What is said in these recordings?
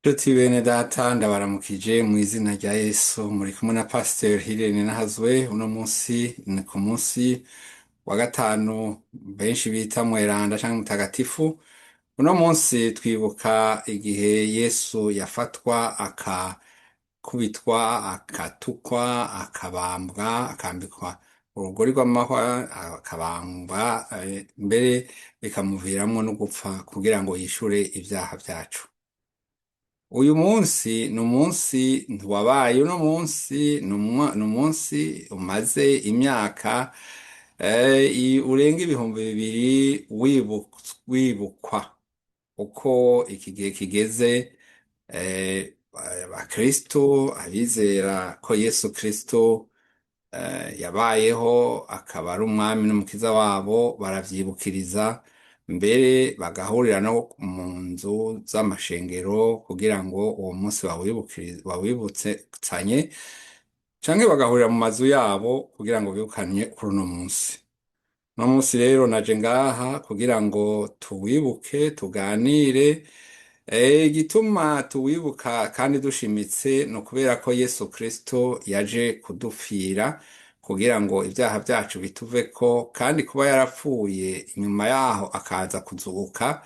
Nshuti bene data, ndabaramukije mu izina rya Yesu. Muri kumwe na Pasiteri Hirene Nahazwe. Uno munsi ni ku munsi wa gatanu, benshi bita mweranda canke mutagatifu. Uno munsi twibuka igihe Yesu yafatwa, akakubitwa, akatukwa, akabambwa, akambikwa urugori rw'amahwa, akabambwa, mbere bikamuviramwo no gupfa kugira ngo yishure ivyaha vyacu. Uyu munsi ni umunsi ntiwabaye uno munsi, ni umunsi umaze imyaka urenga 2000 wibukwa. Uko iki gihe kigeze, abakristo, abizera ko Yesu Kristo yabayeho akaba ari umwami n'umukiza wabo, baravyibukiriza, mbere bagahurira no mu nzu z'amashengero kugira ngo uwo munsi bawibutsanye, canke bagahurira mu mazu yabo kugira ngo bibukanye kuri uno munsi. Uno munsi rero naje ngaha kugira ngo tuwibuke, tuganire. Igituma tuwibuka kandi dushimitse ni ukubera ko Yesu Kristo yaje kudupfira kugira ngo ibyaha byacu bituveko, kandi kuba yarapfuye, inyuma yaho akaza kuzuka,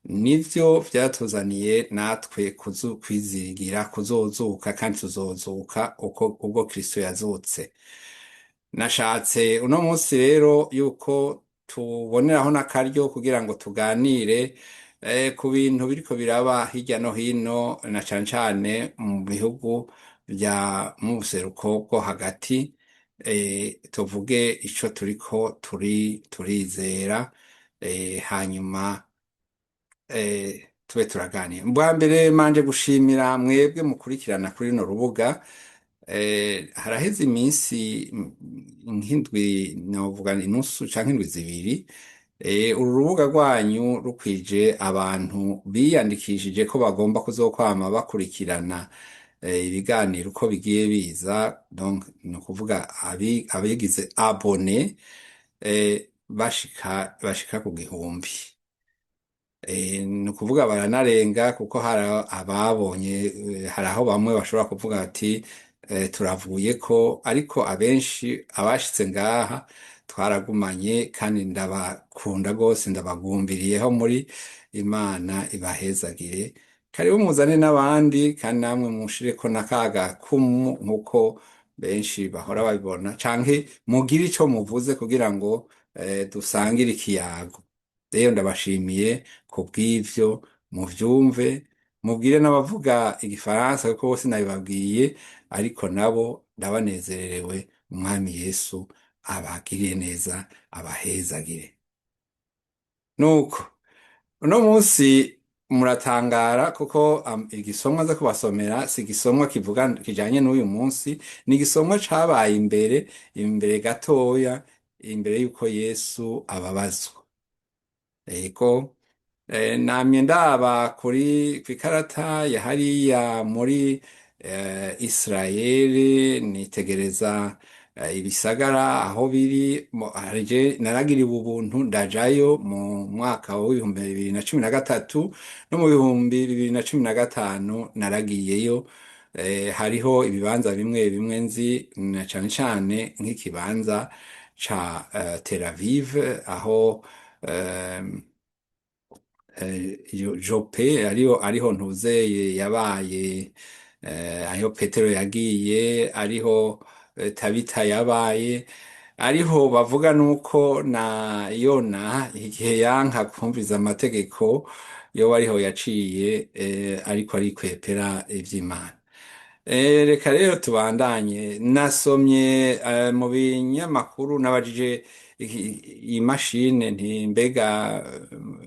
nivyo vyatuzaniye natwe kwizigira kuzozuka, kandi tuzozuka uko ubwo Kristo yazutse. Nashatse uno munsi rero yuko tuboneraho n'akaryo kugira ngo tuganire ku bintu biriko biraba hirya no hino, na cane cane mu bihugu vya mu buseruko bwo hagati, tuvuge ico turiko turizera, hanyuma tube turaganira. Bwa mbere manje gushimira mwebwe mukurikirana kuri runo rubuga. Haraheze iminsi nk'indwi, novuga inusu canke indwi 2, uru rubuga rwanyu rukwije abantu biyandikishije ko bagomba kuzokwama bakurikirana ibiganiro uko bigiye biza. Donc ni ukuvuga abigize abonnés bashika ku 1000. Ni ukuvuga baranarenga, kuko hari ababonye, hari aho bamwe bashobora kuvuga ati turavuye ko, ariko abenshi abashitse ngaha twaragumanye, kandi ndabakunda rwose, ndabagumbiriyeho muri Imana ibahezagire. Karibu, muzane n'abandi, kandi namwe mushireko na ka gakumu nk'uko benshi bahora babibona, canke mugire ico muvuze kugira ngo dusangire ikiyago. Rero ndabashimiye kubw'ivyo, muvyumve, mubwire n'abavuga igifaransa, kuko bose nabibabwiye, ariko nabo ndabanezererewe. Umwami Yesu abagiriye neza, abahezagire. Nuko uno munsi muratangara kuko igisomwa nza kubasomera si igisomwa kivuga kijanye n'uyu munsi, ni igisomwa cabaye imbere gatoya, imbere y'uko Yesu ababazwa. Ego, namye ndaba kuri kw'ikarata ya hariya muri Israeli, nitegereza ibisagara aho biri. Harije naragiriwe ubuntu ndajayo mu mwaka wa 2013 no mu 2015 naragiyeyo. Hariho ibibanza bimwe bimwe nzi, na cane cane nk'ikibanza ca Tel Aviv, aho Jope ariho ntuzeye yabaye, ariho Petero yagiye, ariho Tabita yabaye, ariho bavuga nuko na Yona igihe yanka kumviza amategeko yoba ariho yaciye, ariko arikwepera ivy'Imana. Reka rero tubandanye. Nasomye mu binyamakuru, nabajije iyi mashine nti mbega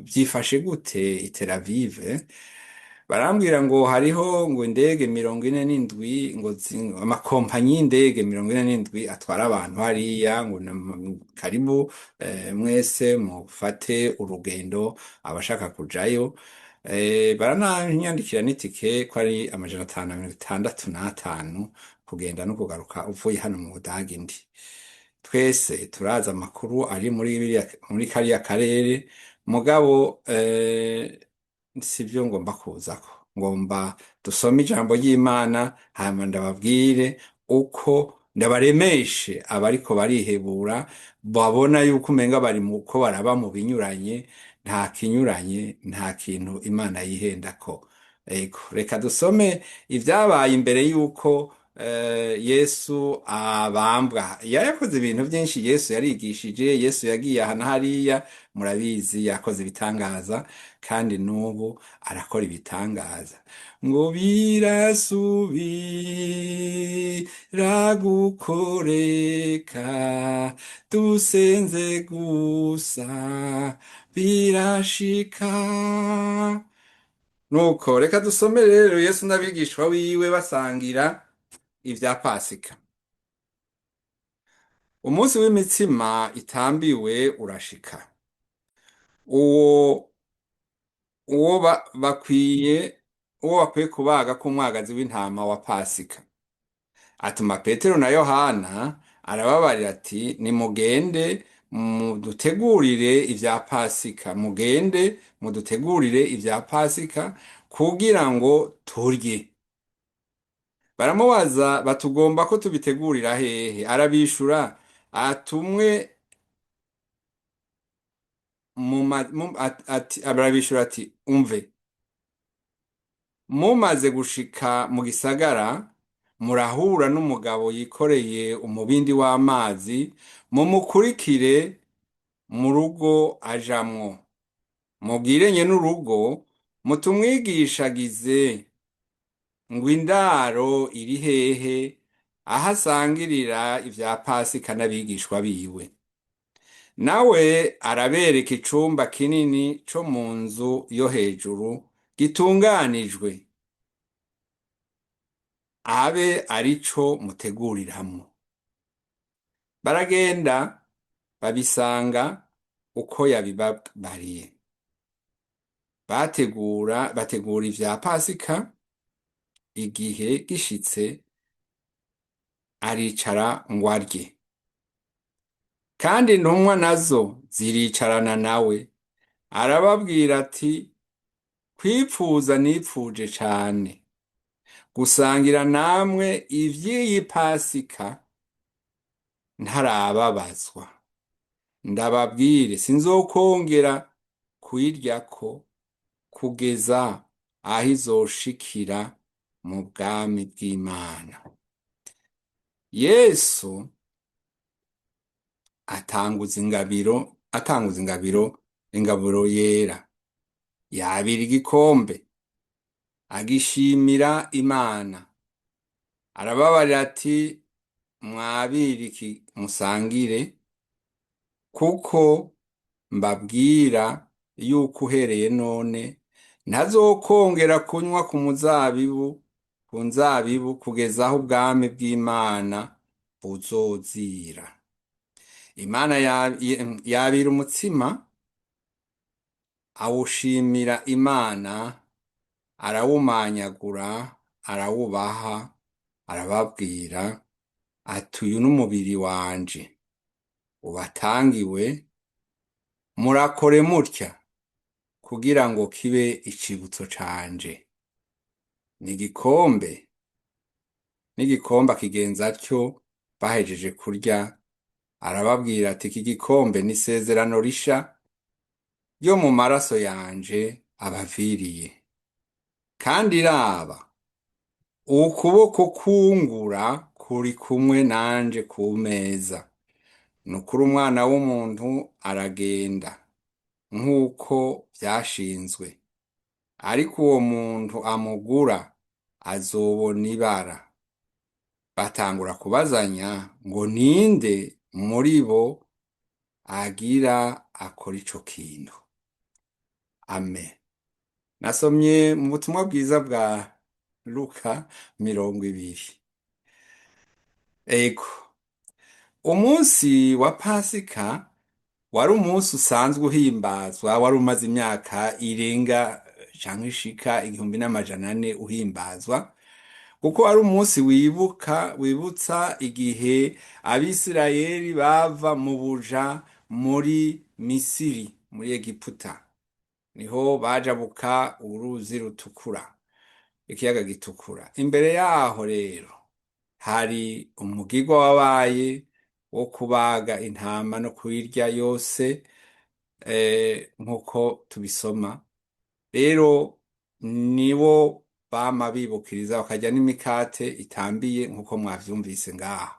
vyifashe gute i Tel Aviv? Barambwira ngo hariho ngo indege 47, ngo amakompanyi y'indege 47 atwara abantu hariya, ngo karibu mwese mufate urugendo abashaka kujayo. Barananyandikira n'itike ko ari 565 kugenda no kugaruka uvuye hano mu Budagi ndi. Twese turazi amakuru ari muri kariya karere, mugabo. Sibyo ngomba kuzako, ngomba dusome ijambo ry'Imana, hanyuma ndababwire uko ndabaremeshe abariko barihebura, babona yuko umenga bari muko baraba mu binyuranye. Nta kinyuranye, nta kintu Imana yihendako. Ego, reka dusome ibyabaye imbere yuko Yesu abambwa. Yakoze ibintu byinshi. Yesu yarigishije, Yesu yagiye aha na hariya, murabizi, yakoze ibitangaza, kandi n'ubu arakora ibitangaza. Ngo birasubira gukoreka, dusenze gusa birashika. Nuko reka dusome rero Yesu n'abigishwa biwe basangira ibya Pasika. Umunsi w'imitsima itambiwe urashika, uwo uwo bakwiye uwo bakwiye kubaga k'umwagazi w'intama wa Pasika. Atuma Petero na Yohana, arababarira ati: "Nimugende mudutegurire ibya Pasika, mugende mudutegurire ibya Pasika kugira ngo turye." Baramubaza batugomba ko tubitegurira hehe? Arabishura atumwe ati, arabishura ati: "Umve, mumaze gushika mu gisagara, murahura n'umugabo yikoreye umubindi w'amazi, mumukurikire mu rugo ajamwo, mubwire nyenurugo mutumwigishagize ngo indaro iri hehe, aho asangirira ibya Pasika n'abigishwa biwe. Nawe arabereka icumba kinini co mu nzu yo hejuru gitunganijwe, abe arico muteguriramwo." Baragenda babisanga uko yabibabariye. Bategura ivya Pasika. Igihe gishitse, aricara ngo arye, kandi intumwa nazo ziricarana nawe. Arababwira ati: "Kwipfuza nipfuje cane gusangira namwe ivy'iyi Pasika ntarababazwa. Ndababwire, sinzokongera kuyiryako kugeza aho izoshikira mu bwami bw'Imana." Yesu atanguza ingabiro, ingaburo yera. Yabira igikombe, agishimira Imana, arababarira ati: "Mwabire iki musangire, kuko mbabwira yuko uhereye none ntazokongera kunywa ku muzabibu, ku nzabibu, kugeza aho ubwami bw'Imana buzozira." Imana yabira umutsima, awushimira Imana, arawumanyagura, arawubaha, arababwira ati: "Uyu n'umubiri wanje ubatangiwe, murakore mutya kugira ngo kibe icibutso canje." N'igikombe akigenza atyo bahejeje kurya, arababwira ati: "Iki gikombe ni isezerano risha ryo mu maraso yanje abaviriye. Kandi raba, ukuboko kungura kuri kumwe nanje ku meza. Ni ukuri, Umwana w'umuntu aragenda nk'uko vyashinzwe, ariko uwo muntu amugura azobona ibara." Batangura kubazanya ngo ninde muri bo agira akora ico kintu. Amen. Nasomye mu butumwa bwiza bwa Luka 20. Ego, umunsi wa Pasika wari umunsi usanzwe uhimbazwa, wari umaze imyaka irenga canke ishika 1400 uhimbazwa, kuko wari umunsi wibutsa igihe Abisirayeli bava mu buja muri Misiri, muri Egiputa. Niho bajabuka uruzi rutukura, ikiyaga gitukura. Imbere yaho rero hari umugirwa wabaye wo kubaga intama no kuyirya yose, nk'uko tubisoma. Rero nibo bama bibukiriza bakarya n'imikate itambiye nk'uko mwavyumvise ngaha.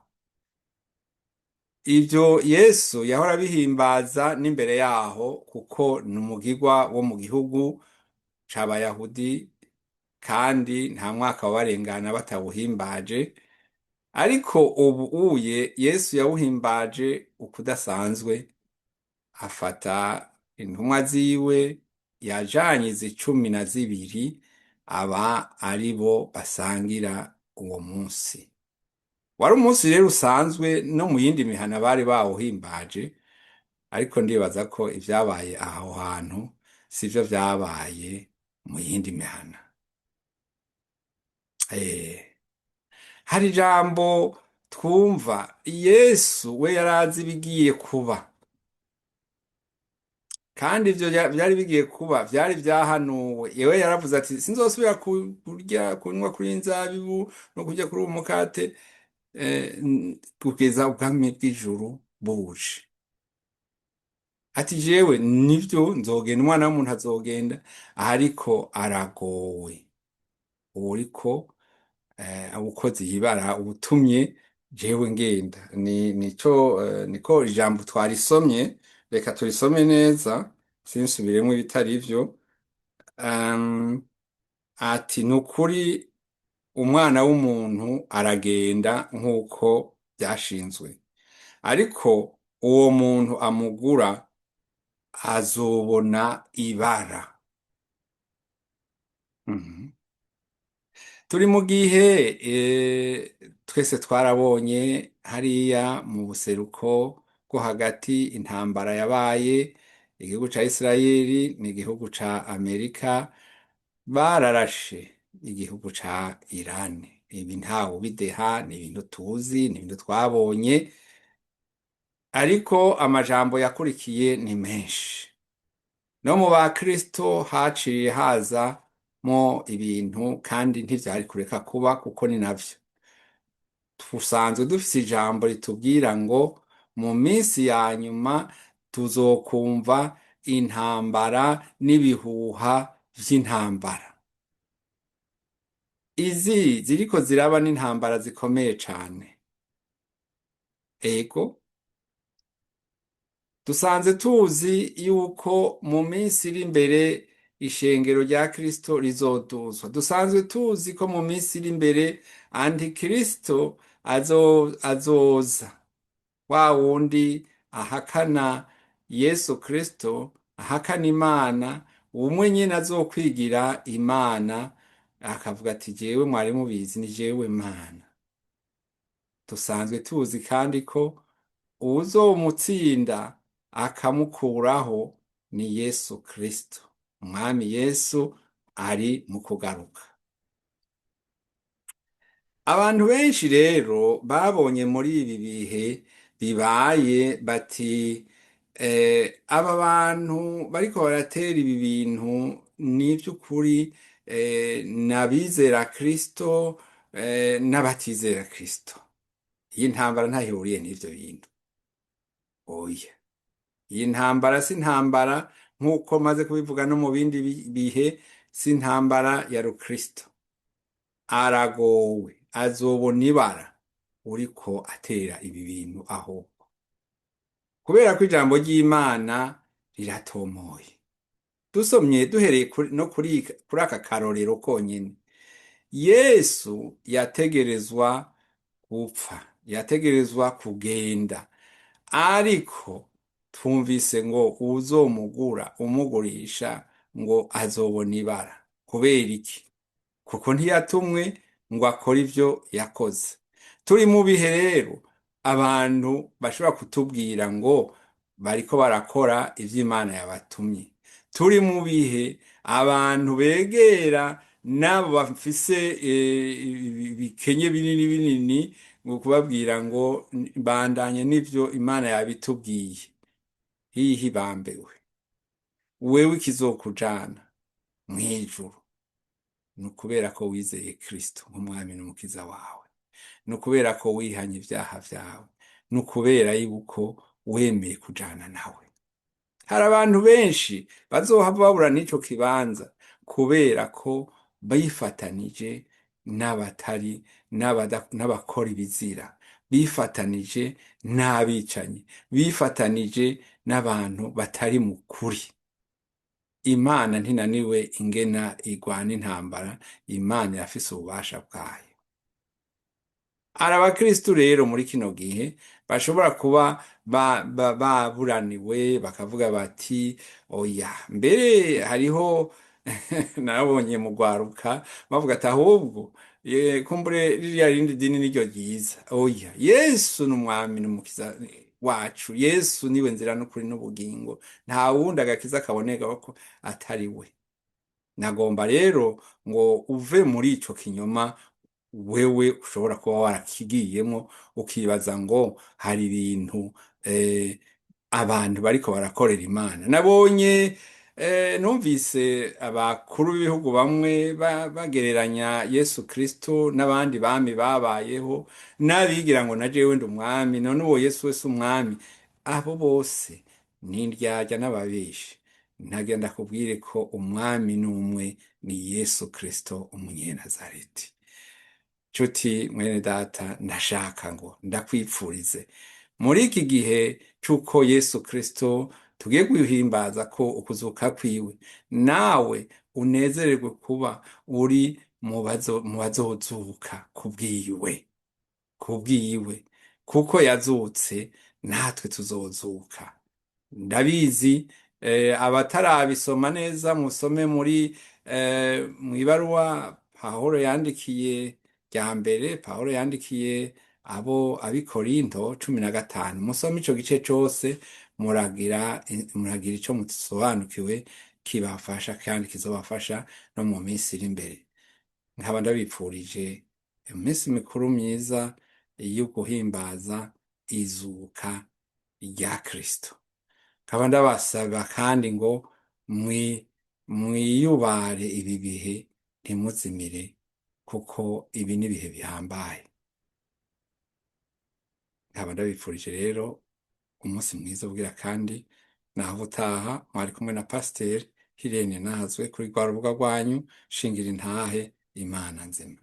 Ivyo Yesu yahora abihimbaza n'imbere yaho, kuko ni umugirwa wo mu gihugu c'Abayahudi, kandi nta mwaka wabarengana batawuhimbaje. Ariko ubu uye Yesu yawuhimbaje ukudasanzwe, afata intumwa ziwe yajanye izi 12, aba ari bo basangira uwo munsi. Wari umunsi rero usanzwe no mu yindi mihana bari bawuhimbaje, ariko ndibaza ko ivyabaye aho hantu sivyo vyabaye mu yindi mihana. Hari ijambo twumva Yesu we yarazi ibigiye kuba, kandi ivyo vyari bigiye kuba vyari vyahanuwe. Yewe yaravuze ati sinzosubira kurya kunywa kuri inzabibu no kurya kuri uwo mukate, kugeza ubwami bw'ijuru buje. Ati jewe nivyo nzogenda, umwana w'umuntu azogenda, ariko aragowe uwuriko uwukoze ibara uwutumye jewe ngenda. Ni nico niko ijambo twarisomye, reka turisome neza sinsubiremwo ibitari vyo. Ati nukuri umwana w'umuntu aragenda nk'uko vyashinzwe, ariko uwo muntu amugura azobona ibara. Turi mu gihe twese twarabonye hariya mu buseruko bwo hagati intambara yabaye, igihugu ca Isirayeli n'igihugu ca Amerika bararashe igihugu ca Irani. Ibi ntawe ubideha, ni ibintu tuzi, ni ibintu twabonye, ariko amajambo yakurikiye ni menshi. No mu bakristo haciye hazamo ibintu, kandi ntivyari kureka kuba kuko ni navyo. Dusanzwe dufise ijambo ritubwira ngo mu minsi ya nyuma tuzokumva intambara n'ibihuha vy'intambara. Izi ziriko ziraba n'intambara zikomeye cane. Ego, dusanze tuzi yuko mu minsi iri imbere ishengero rya Kristo rizoduzwa. Dusanzwe tuzi ko mu minsi iri imbere Antikristo azoza, wa wundi ahakana Yesu Kristo, ahakana Imana, umwe nyene azokwigira Imana, akavuga ati jewe mwari mubizi ni jewe Mana. Dusanzwe tuzi kandi ko uwuzomutsinda akamukuraho ni Yesu Kristo. Umwami Yesu ari mu kugaruka. Abantu benshi rero babonye muri ibi bihe bibaye bati aba bantu bariko baratera ibi bintu ni ivy'ukuri, n'abizera Kristo, n'abatizera Kristo. Iyi ntambara ntaho ihuriye n'ivyo bintu. Oya. Iyi ntambara si intambara, nk'uko maze kubivuga no mu bindi bihe, si intambara ya Rukristo. Aragowe, azobona ibara uriko atera ibi bintu ahubwo. Kubera ko ijambo ry'Imana riratomoye. Dusomye duhereye no kuri aka karorero konyene. Yesu yategerezwa gupfa, yategerezwa kugenda, ariko twumvise ngo uwuzomugura umugurisha ngo azobona ibara. Kubera iki? Kuko ntiyatumwe ngo akore ivyo yakoze. Turi mu bihe rero abantu bashobora kutubwira ngo bariko barakora ivyo Imana yabatumye. Turi mu bihe abantu begera n'abo bafise ibikenye binini binini ngo kubabwira ngo bandanye n'ivyo Imana yabitubwiye. Hihi bambewe. Wewe ikizokujana mw'ijuru ni ukubera ko wizeye Kristo nk'umwami n'umukiza wawe, ni ukubera ko wihanye ibyaha vyawe, ni ukubera yuko wemeye kujana nawe. Hari abantu benshi bazohava babura n'ico kibanza kubera ko bifatanije n'abatari n'abakora ibizira, bifatanije n'abicanyi, bifatanije n'abantu batari mu kuri. Imana ntinaniwe ingena igwana intambara, Imana irafise ububasha bwayo. Hari abakristu rero muri kino gihe bashobora kuba baburaniwe bakavuga bati oya, mbere hariho narabonye mu rwaruka bavuga ati ahubwo kumbure ririya rindi dini niryo ryiza. Oya, Yesu ni umwami n'umukiza wacu, Yesu niwe nzira n'ukuri n'ubugingo, nta wundi agakiza kaboneka ko atari we. Nagomba rero ngo uve muri ico kinyoma wewe ushobora kuba warakigiyemo, ukibaza ngo hari ibintu abantu bariko barakorera Imana. Nabonye numvise abakuru b'ibihugu bamwe bagereranya Yesu Kristo n'abandi bami babayeho, n'abigira ngo na jewe ndi umwami, none uwo Yesu wese umwami. Abo bose ni indyarya n'ababeshi. Ntagira ndakubwire ko umwami ni umwe, ni Yesu Kristo umunyenazareti. Nshuti mwene data, ndashaka ngo ndakwipfurize muri iki gihe c'uko Yesu Kristo tugiye guhimbaza ko ukuzuka kwiwe, nawe unezererwe kuba uri mu bazozuka kubwiwe, kubwiwe, kuko yazutse natwe tuzozuka. Ndabizi abatarabisoma neza musome muri mw'ibaruwa Pawulo yandikiye rya mbere, Pawulo yandikiye abo ab'i Korinto 15, musome ico gice cose, muragira ico musobanukiwe kibafasha kandi kizobafasha no mu minsi iri imbere. Nkaba ndabipfurije iminsi mikuru myiza yo guhimbaza izuka rya Kristo. Nkaba ndabasaba kandi ngo mwiyubare ibi bihe, ntimuzimire, kuko ibi ni ibihe bihambaye. Nkaba ndabipfurije rero umunsi mwiza ugira kandi naho utaha. Mwari kumwe na Pasiteri Hirene Nahazwe kuri rwa rubuga rwanyu Shingira Intahe Imana Nzima.